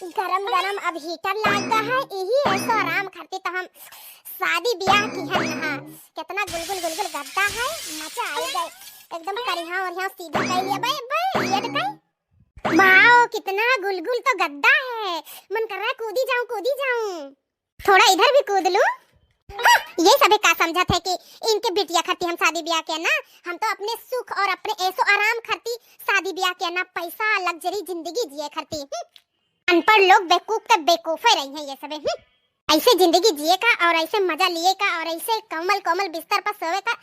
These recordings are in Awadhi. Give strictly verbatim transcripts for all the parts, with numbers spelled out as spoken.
गरम गरम अब हीटर लाग गा है, यही ऐसो आराम खातिर तो हम शादी ब्याह किहन हा। कितना गुलगुल गुलगुल गद्दा है, मजा आई गए। एकदम करिहा ओरिहा सीधा कर लिया। बे, बे, ये तो कई। वाओ, कितना गुलगुल तो गद्दा है, मन कर रहा है कूदी जाऊं, कूदी जाऊं। थोड़ा इधर भी कूद लूं। हाँ, ये सभे का समझत है कि इनके बिटिया खातिर हम शादी ब्याह किया ना, हम तो अपने सुख और अपने ऐसो आराम खातिर शादी ब्याह किया ना, पैसा, luxury जिंदगी जिए खातिर। हम्म। अनपढ़ लोग बेवकूफ के बेवकूफे रही हैं ये सभे। हम्म। ऐसे जिंदगी जिए का और ऐसे मजा लिए का और ऐसे कोमल कोमल बिस्तर पर सोवे का,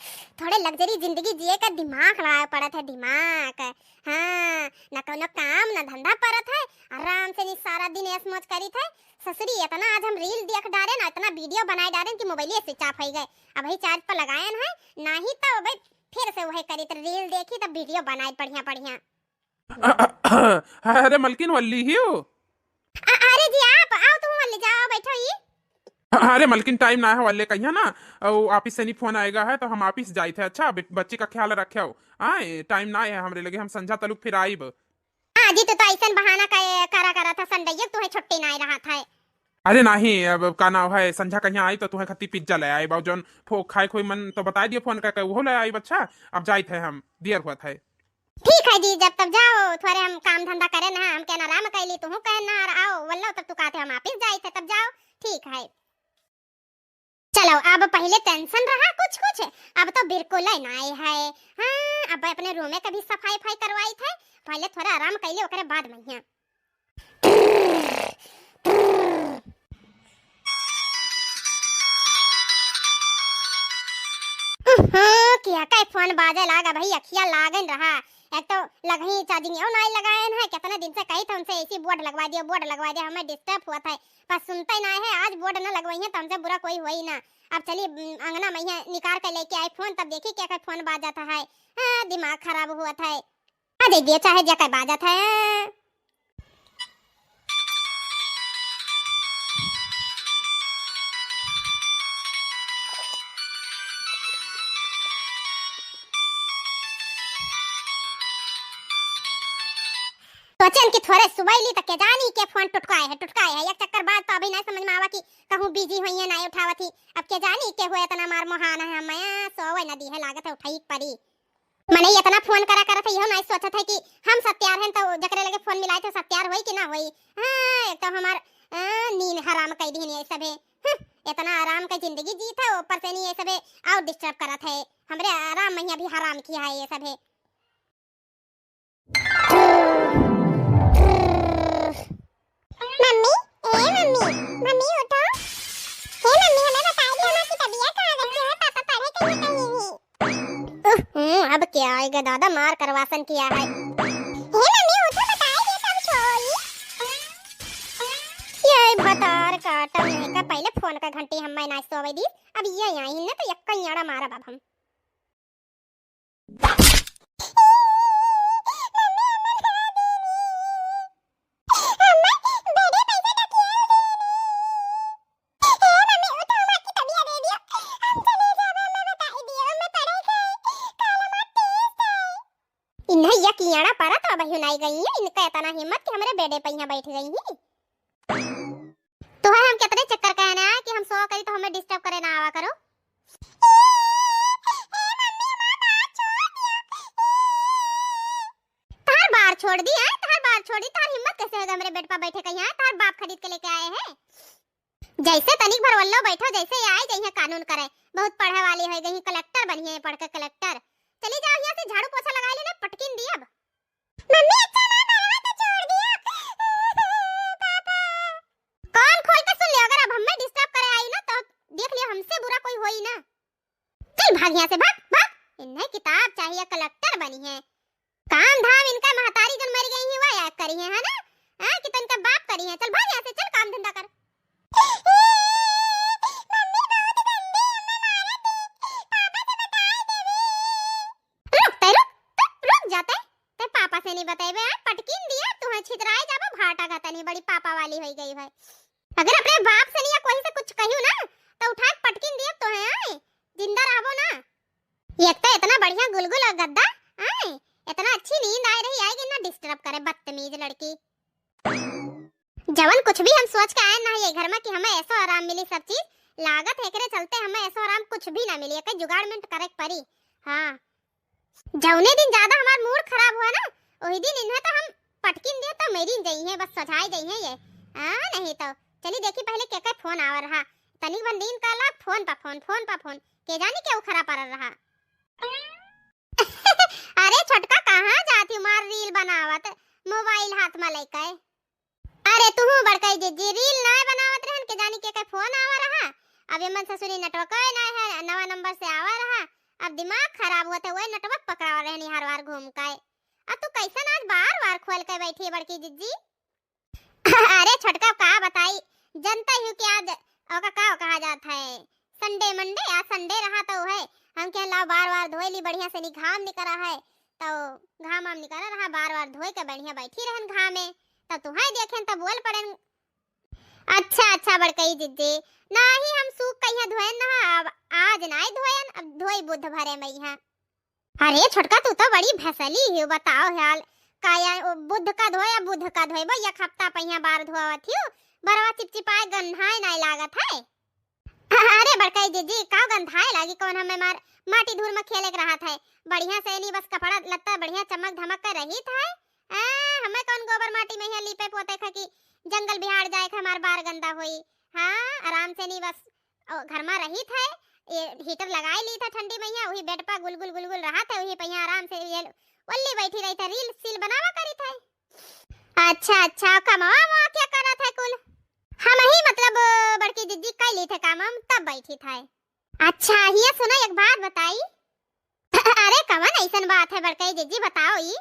थोड़े luxury जिंदगी जिए का दिमाग लगावे पड़त है, दिमाग। हाँ, न कौनो काम न धंधा परत है, आराम से नी सारा दिन ऐश मौज करीत है। ससुरी, इतना आज हम reel देख डारेन, इतना video बनाए डारेन कि मोबाइल switch off हो गए। अबही charge पर लगाएन है, नाही तो अबे फिर से वही करीत, reel देखी तो video बनाए बढ़िया बढ़िया। अरे मलकिन, वल्ली ही हो? अ-, अरे जी, आप आओ, तुम वल्ली जाओ, बैठो ही। अरे मलकिन, time ना है वल्ले कहिया ना, वो office से नी phone आएगा है तो हम office जाइत है। अच्छा, बे-, बच्ची का ख्याल रखे हो। आए, time ना है हमरे लगे, हम संझा तलुक फिर आइब। हाँ जी, तू तो ऐसन बहाना करे, करा, करा था, Sunday ये तुहे छुट्टी ना रहा था। अरे नाही, अब का नाव है, संझा कहिया आई तो तुहे खत्ती pizza ले आइब, और जौन फो-, खाए खोई मन तो बताए दियो phone करके, वो ले आइब। अच्छा, अब जाइत है हम, देर हुआ था। ठीक है जी, जब तब जाओ, थोड़े हम काम धंधा करे ना, हम कहना आराम कैली, तुहू कहे ना, और आओ, वल्लो तब तू कहते हम office जाइत है, तब जाओ। ठीक है। चलो, अब पहिले tension रहा कुछ कुछ, अब तो बिल्कुल ही नाई है। हाँ, अब अपने room के भी सफाई फाई करवाई थे, पहिले थोड़ा आराम कैले ओकरे बाद मैया। उहुं, किया का phone बाजे लागा भाई, अखिया लागन रहा। एक तो लगही charging यो नाई लगाएन है, कितने दिन से कही था उनसे AC board लगवा दियो, board लगवा दियो, हमें disturb हुआ था। पर सुनते ही ना है, आज board न लगवाई है तो हमसे बुरा कोई हुआ ही ना। अब चली, उम, अंगना में यहाँ निकाल के लेके आई phone, तब देखी क्या का phone बाजत है। हाँ, दिमाग खराब हुआ था। आ जाइए, चाहे जा के बाजत है। सोचेन कि थोड़े सुबह ली त के जानी के phone टुटकाए है, टुटकाए है। एक चक्कर बाद तो अभी नहीं समझ में आवा कि कहूँ busy होई है, नहीं उठावत ही। अब के जानी के हुए इतना मार मोहान है, हमें सोवे न दी है, लागत है उठाई पड़ी। मने इतना phone करा करत है, इहो नहीं सोचत है कि हम सत्यार हैं तो जकरे लगे phone मिलाए थे सत्यार होई कि ना होई। हाँ, एक तो हमार, आ, नींद हराम कई दीन ये सभे। हम्म, इतना आराम का जिंदगी जीत है, ऊपर से नहीं ये सभे और disturb करत है। हमरे आराम में भी हराम किया है ये सभे। मम्मी, ए मम्मी, मम्मी उठो। हे मम्मी, हमें बताई दे हमारी तबीयत का, बच्चे में पापा पढ़े कहीं कहीं ही। उह, हम्म, अब क्या आएगा दादा, मार करवासन किया है। हे मम्मी उठो, बताई दे सब सोई। ये भतार काटा नहीं का, पहले phone का घंटी हम मैं ना सोवे दी, अब ये आई न तो यक्का याड़ा मारा बाब हम। इन्हें यक याड़ा परत अब हिनाई गई है, इनका इतना हिम्मत कि हमरे बेडे पे यहाँ बैठ गई हैं। तो है हम कितने चक्कर कहना है कि हम सो करी तो हमें disturb करे ना आवा करो। तार बार छोड़ दी है, तार बार छोड़ दी, तार हिम्मत कैसे होगा हमरे बेड पर बैठे कहीं है, तार बाप खरीद के लेके आए हैं। जैसे तनिक भर वल्लो बैठो, जैसे ये आए जइहे कानून करे, बहुत पढ़े वाली हो गई, collector बनी है, पढ़ के collector। चली जाओ यहाँ से, झाड़ू पोछा लगा लेना, पटकिन दी अब। मम्मी, अच्छा ना बरवा तो छोड़ दियो। पापा। कान खोल के सुन लियो, अगर अब हमें disturb करे आई ना तो देख लियो, हमसे बुरा कोई होई ना। चल भाग यहाँ से, भाग, भाग। इन्हें किताब चाहिए, collector बनी है। काम धाम इनका महतारी जन मर गई है, वह याद करी है, है ना? हाँ, कि तो इनका बाप करी है। चल भाग यहाँ से, चल काम धंधा कर। मम्मी बहुत गंदी, अम्मा मारत है। पापा से बताई देवी। रुक, तै रुक, तै रुक जाते। तै पापा से नहीं बताइबे, आज पटकिन दिया, तुहें छितराए जाबो, भाटा का तनी बड़ी पापा वाली होई गई है। अगर अपने बाप से नहीं या कोई से कुछ कहियो ना, तो उठा के पटकिन दिया तुहें, आए, जिंदा रहबो ना। एक तो इतना बढ़िया गुलगुल और गद्दा, आए, इतना अच्छी नींद आए रही, आएगी ना disturb करे, बदतमीज लड़की। जवन कुछ भी हम सोच के आए ना ये घर में कि हमें ऐसो आराम मिली सब चीज, लागत है एकरे चलते हमें ऐसो आराम कुछ भी ना मिली, एके जुगाड़मेंट करे के परी। हाँ, जौने दिन ज्यादा हमार मूड खराब हुआ ना, वही दिन इन्हें तो हम पटकिन दियो तो मेरी जइहे, बस सझाई जइहे ये। हाँ, नहीं तो चली देखी पहले के के फोन आवर रहा। तनिक भर नींद का लाग, फोन पा फोन, फोन पा फोन, के जानी के उखरा परल रहा। अरे छोटका, कहाँ जात ही मार रील बनावत, मोबाइल हाथ में लेके? अरे तुहू बड़कई जिज्जी, रील नाय बनावत रहन, के जानी के के फोन आवा रहा। अब एमन ससुरी नेटवर्क नाय है, नवा नंबर से आवा रहा। अब दिमाग खराब होत है, वही नेटवर्क पकड़ावा रहनी हर बार घूम के। अब तू कैसन आज बार बार खोल के बैठी है बड़की जिज्जी? अरे छोटका का बताई, जनता ही कि आज ओका का कहा जात है, संडे मंडे, आज संडे रहा तो है, हम कहे लाओ बार बार धोई ली, बढ़िया से नी घाम निकरा है, तो घाम आम निकरा रहा, बार बार धोई के बढ़िया बैठी रहन घामे, तो तुहाई देखेन तो बोल पड़ेन। अच्छा अच्छा बड़कई जिज्जी, नाही हम सूख कहिया धोएन ना, अब आज नाय धोएन, अब धोई बुध भरे मइहा। अरे छोटका, तू तो बड़ी भसली हियो, बताओ हाल। का या ओ बुध का धोए या बुध का धोए, बो एक हफ्ता पहिया बार धोवत हियो, बरवा चिपचिपाए गन्हाए नाय लागत है। अरे बड़कई जिज्जी, का गंधाए लागी, कौन हमें मार माटी धूर में खेले के रहत है, बढ़िया से नी बस कपड़ा लत्ता बढ़िया चमक धमक के रहित है। आ, हमें कौन गोबर माटी में है लीपे पोते खा कि जंगल बिहार जाए के हमार बार गंदा होई। हाँ, आराम से नी बस ओ, घर में रहित है, ये हीटर लगाए ली था ठंडी मइया, वही बेड पर गुलगुल गुलगुल रहत है, वही पहिया आराम से ये ओल्ली बैठी रही था, रील सील बनावा करी था। अच्छा अच्छा, कमावा मवा क्या करत है कुल? हम ही मतलब बड़की जिज्जी कई ली थे काम, हम तब बैठी था। अच्छा हिया सुना, एक बात बताई। अरे कवन ऐसन बात है बड़कई जिज्जी, बताओ ई।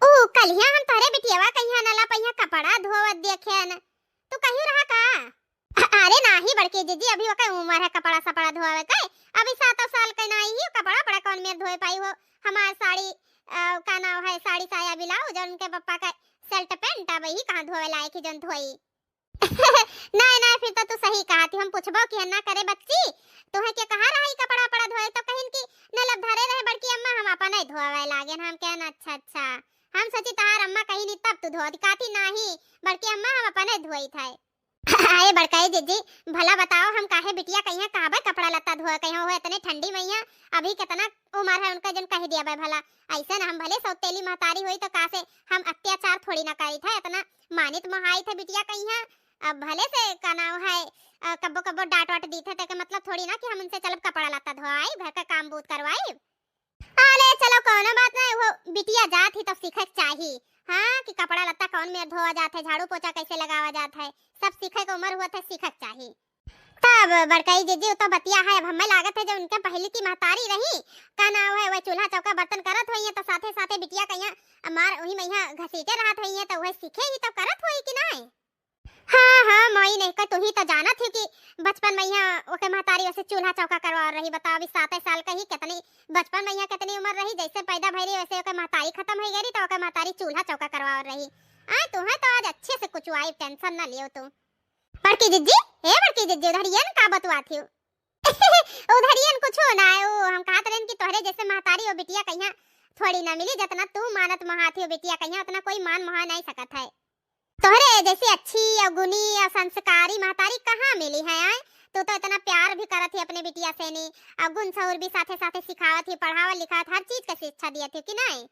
ऊ कलिया हम तोहरे बिटियावा कहिया नला पहिया कपड़ा धोवत देखेन, तू कहियो रहा का? अरे नाही बड़की जिज्जी, अभी ओके उम्र है कपड़ा सपड़ा धोवे के, अभी सात साल के नाही ही, कपड़ा पड़ा कौन मेर धोए पाई हो? हमार साड़ी, अ, का नाव है, साड़ी साया ब्लाउज और उनके पप्पा का शर्ट पैंट, अब ही कहाँ धोवे लायक ही जौन धोई। नहीं नहीं, फिर तो तू सही कहा थी, हम पूछबो कि ना करे बच्ची, तोहे के कहा रहा ई कपड़ा पड़ा धोए, तो कहिन कि नलब धरे रहे बड़की अम्मा, हम अपन नहीं धोवे लागे, हम कहन अच्छा अच्छा, हम सोची तहार अम्मा कहीं नहीं तब तू धो दी, काथी नाही बड़की अम्मा, हम अपने धोई था। अरे बड़कई जिज्जी, भला बताओ, हम काहे बिटिया कहिया कहबे कपड़ा लत्ता धोए कहिया हो इतने ठंडी मइया, अभी कितना उम्र है उनका जन कह दिया बे भला। ऐसे ना हम भले सौतेली महतारी होई तो का से हम अत्याचार थोड़ी ना करी था, इतना मानित मोहाई थे बिटिया कहिया। अब भले से का नाव है, अ, कब्बो कब्बो डांट वाट दी थे, तेके मतलब थोड़ी ना कि हम उनसे चलब कपड़ा लत्ता धोआई, घर का काम बूत करवाई। अरे चलो कौनो बात नहीं, वो बिटिया जात ही तो सीखे के चाही। हाँ, कि कपड़ा लत्ता कौन मेर धोआ जात है, झाड़ू पोछा कैसे लगावा जात है, सब सीखे के उम्र हुआ था, सीखे के चाही। तब बड़कई जिज्जी, उ तो बतिया है, अब हमें लागत है जो उनके पहले की महतारी रही, का नाव है, वह चूल्हा चौका बर्तन करत होइए तो साथे साथे बिटिया कहिया मार वही मइया घसीटे रहत होइए तो वह सीखे ही तो करत होई कि नहीं? हाँ हाँ माई, नहीं का तू ही तो जानत ही कि बचपन मइया ओके महतारी वैसे चूल्हा चौका करवा रही। बताओ अभी सात साल का ही, कितनी बचपन मइया कितनी उम्र रही, जैसे पैदा भई रही वैसे ओके महतारी खत्म हो गई रही तो ओके महतारी चूल्हा चौका करवा रही। आ तू है तो आज अच्छे से कुछ आई, टेंशन ना लियो तू। बड़की जिज्जी, ए बड़की जिज्जी, उधर ये न का बतुआ थी? उधर ये न कुछ ना है, वो हम कहत रहन कि तोहरे जैसे महतारी वो बिटिया कहिया थोड़ी ना मिली, जितना तू मानत मोहात ही वो बिटिया कहिया उतना कोई मान मोहा नहीं सकत है। तोहरे जैसी अच्छी और गुनी और संस्कारी महतारी कहाँ मिली है, आए? तू तो इतना प्यार भी करत ही अपने बिटिया से नी, और गुण सहूर भी साथे साथे सिखावत ही, पढ़ावत लिखावत हर चीज का शिक्षा दियत ही कि नहीं?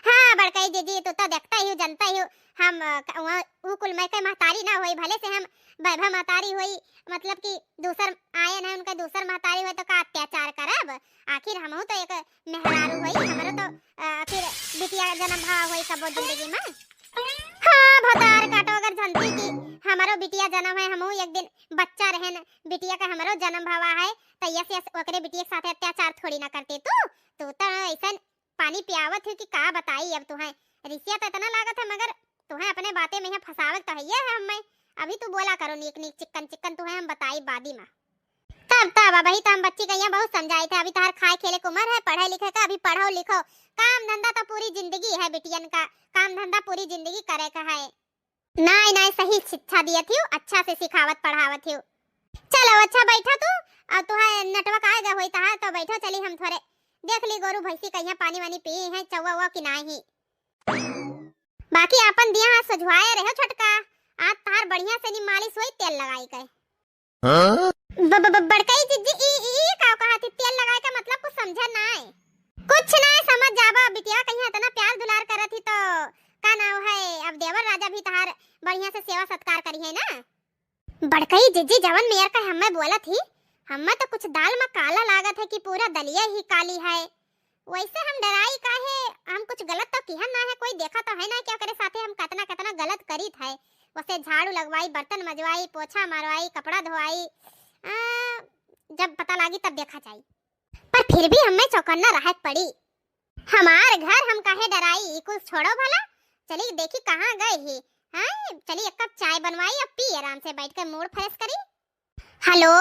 हाँ बड़कई जिज्जी, तू तो देखता ही हो, जनता ही हो, हम, अ, क-, वहाँ उ कुल में के महतारी ना होई, भले से हम वैभव महतारी होई, मतलब कि दूसर आयन है उनका दूसर महतारी होई तो का अत्याचार करब? आखिर हमहू तो एक मेहरारू होई, हमरो तो, अ, फिर बिटिया जन्म भवा होई कबो जिंदगी में। हाँ भतार काटो, अगर जनती कि हमरो बिटिया जन्म है, हमहू एक दिन बच्चा रहन, बिटिया का हमरो जन्म भवा है, तो यस यस ओकरे बिटिया के साथे अत्याचार थोड़ी ना करते तू। तू तो ऐसन पानी पियावत ही कि का बताई अब तुहें। रिसिया तो इतना लागत है, मगर तुहें अपने बातें में यहाँ फंसावे तो है ये है हमें। अभी तू बोला करो नीक नीक, चिक्कन चिक्कन तुहें हम बताई बादी में। तब तब अब ही तो हम बच्ची कहिया बहुत समझाई थे, अभी तोहर खाए खेले के उम्र है, पढ़े लिखे का, अभी पढ़ो लिखो, काम धंधा तो पूरी जिंदगी है बिटियन का, काम धंधा पूरी जिंदगी करे का है। नाय नाय, सही शिक्षा दियत हियो, अच्छा से सिखावत पढ़ावत हियो। चलो अच्छा बैठा तू, और तुहार नेटवर्क आ गया होई तहार तो बैठो, चली हम थोड़े देख ली गोरू भैंसी कहिया पानी वानी पिए हैं, चौवा उवा कि नाही। बाकी आपन दिया हाथ सझुआए रहो छोटका, आज तहार बढ़िया से नी मालिश होई तेल लगाई के। हाँ? ब-, ब-, ब-, बड़कई जिज्जी, ई, ई, ई का कहा थी? तेल लगाए का मतलब कुछ समझा ना है। कुछ ना समझ जाबा बिटिया, कहीं इतना प्यार दुलार करत ही तो का नाव है, अब देवर राजा भी तहार बढ़िया से सेवा सत्कार करी है ना। बड़कई जिज्जी जवन मेयर का हमें बोलत ही, हमें तो कुछ दाल में काला लागत है कि पूरा दलिया ही काली है। वैसे हम डराई काहे, हम कुछ गलत तो किहन ना है, कोई देखा तो है ना कि ओकरे साथे हम कितना कितना गलत करीत है। वैसे झाड़ू लगवाई, बर्तन मजवाई, पोछा मारवाई, कपड़ा धोवाई, आ, जब पता लागी तब देखा जाई। पर फिर भी हमें चौकन्ना रहे के पड़ी। हमार घर हम काहे डराई, ई कुल छोड़ो भला, चली देखी कहाँ गए ही। हाँ, चली एक कप चाय बनवाई, अब पी आराम से बैठ के मूड फ्रेश करी। हेलो,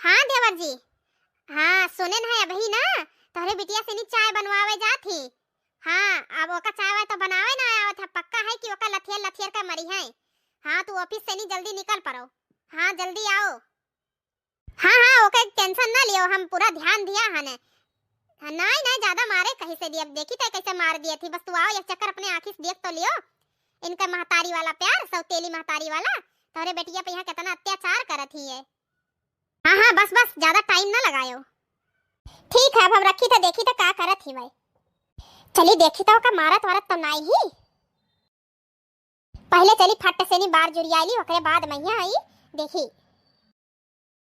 हाँ देवर जी, हाँ सुने न है अभी ना, तोहरे बिटिया से नी चाय बनवावे जात ही। हाँ, अब ओका चाय वाय तो बनावे ना आवत है, पक्का है कि ओका लथियर लथियर का मरी है। हाँ, तू ऑफिस से नी जल्दी निकल पड़ो। हाँ, जल्दी आओ। हाँ, हाँ, ओके टेंशन ना लियो, हम पूरा ध्यान दिया हने। हाँ, नाई, नाई, ज्यादा मारे कहीं से दिए, अब देखी तो कैसे मार दिए थी। बस तू आओ, एक चक्कर अपने आँखी से देख तो लियो। इनका महतारी वाला प्यार, सौतेली महतारी वाला, तोहरे बेटिया पे यहाँ कितना अत्याचार करत ही है। हाँ, हाँ, बस, बस, ज्यादा टाइम ना लगायो। ठीक है, अब हम रखी तो देखी तो का करत ही भाई। चली देखी तो का मारत वारत तो नाई ही। पहले चली फट से नी बार जुरियाली, ओकरे बाद मैया आई, देखी।